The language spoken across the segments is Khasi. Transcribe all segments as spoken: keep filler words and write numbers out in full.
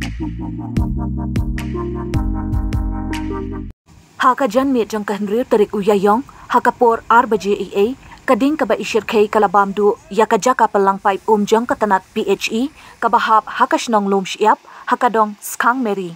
Ha ka janmiet jong ka hynriew tarik u Ïaïong, ha ka por ar baje eiei, ka ding kaba i shyrkhei ka la bam duh ïa ka jaka pynlang paip um jong ka tnat P H E, kaba hap ha ka shnong Lumshyiap, ha ka dong Skhang Meri.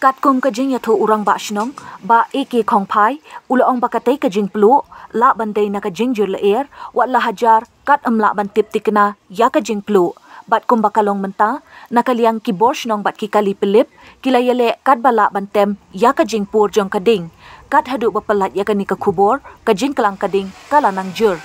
Katkum ka jingïathuh u rangbah shnong, Bah A K Khongphai, u la ong ba katei ka jingpluh lah ban dei na ka jingjur lyer, wat la hajar kat ym lah ban tip thikna ïa ka jingpluh. Bad kumba ka long mynta, na ka liang ki bor shnong bad ki kali pylip, ki la ïaleh katba lah ban tem ïa ka jingpur jong ka ding. Kat haduh ba pynlait ïa kane ka khubor, ka jingklang ka ding ka la nang jur.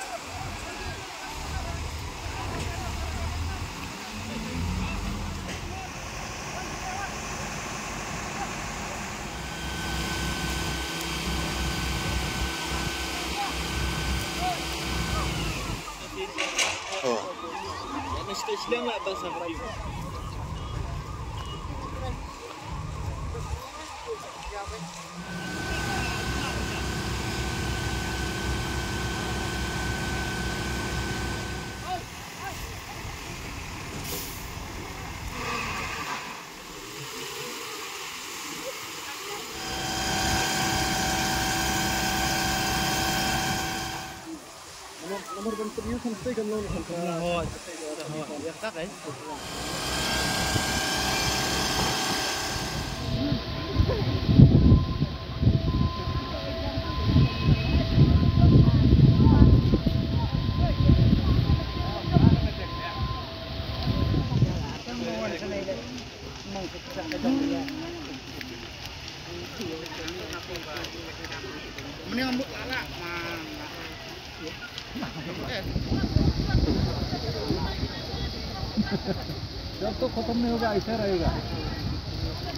जब तो खत्म नहीं होगा, ऐसा रहेगा।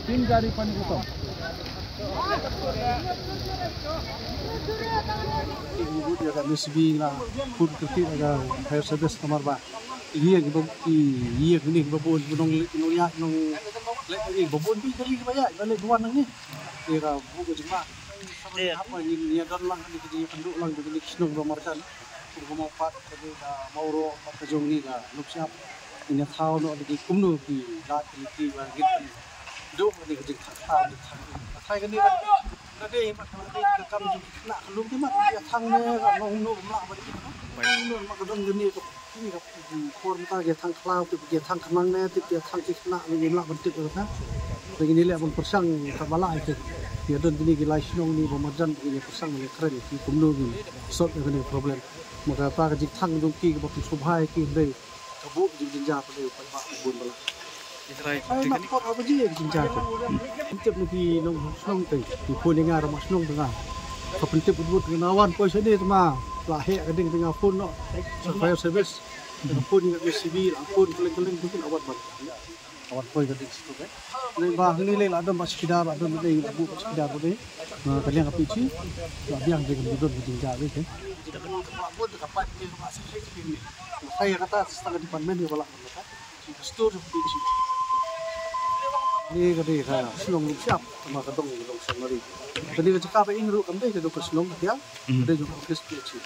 तीन गाड़ी पानी खत्म। Ïa ka M S B la phone kyrkieh ïa ka fire service namar ba ïa kiba ïa kine kiba bun nong nong ïaid nong leh kiba bun bun kali kiba ïaid ba leh ba wan nangne. Ïa ka buh ka jingma. Haba ngin ïa don lang kane ka jingïakynduh lang kane ka shnong ba marjan. Kum ka Mawpat kane ka Mawroh bad ka jong ngi ka Lumshyiap. Ngin ïa thaw noh kane kumno ki lad kine ki ba ngin duh kane ka jingthang thaw jingthang. Ka thai kane ka dei mat ka dei ka kam jong ki khynnah ka lum ki mat ïa thang ne ka long no ka mlah ba ki. Long no mat ka don kane ka Por mynta ki thang khlaw, tip ki thang khnang ne, tip ki thang ki khynnah, ngi mlah ban tip ka. Ngi leh ban pyrshang ka ba lah ïa ki. Ïa don kine ki lai shnong ne ba marjan ngi pyrshang ngi kren ki kumno ngi solve ïa kane ka problem. Ma kata ka jingthang jong ki ba ki sngewbha ïa ki hynrei ka buh jingjynjar ka dei paidbah bun ba lah. Ai, mak por haba ji ka jingjia te. Pyntip na ki nong shnong te, ki phone ïa nga ra ma shnong te nga. Ka pyntip bud bud nga wan poi shane te ma. La heh ka ding te nga phone noh. Sa fire service. Nga phone ïa nga M S B, la phone kylleng kylleng te nga wan ban. Nga wan poi ka ding situ te. Lei ba hangne lei la don ba chikidar, la don ba dei la buh ba chikidar ba dei. Ka liang ka pichi. La biang dei ka don ka jingjia dei te. Ka buh te ka pat te ka ba sa heh te ni. Sa ïa kata sa ka department ka ba la. Ni ka dei ka shnong Lumshyiap, ma ka dong ka dong Saiñmari. Ka dei ka jaka ba ing ruh kam dei ka dong ka shnong ka, ka dei jong ka office P H E.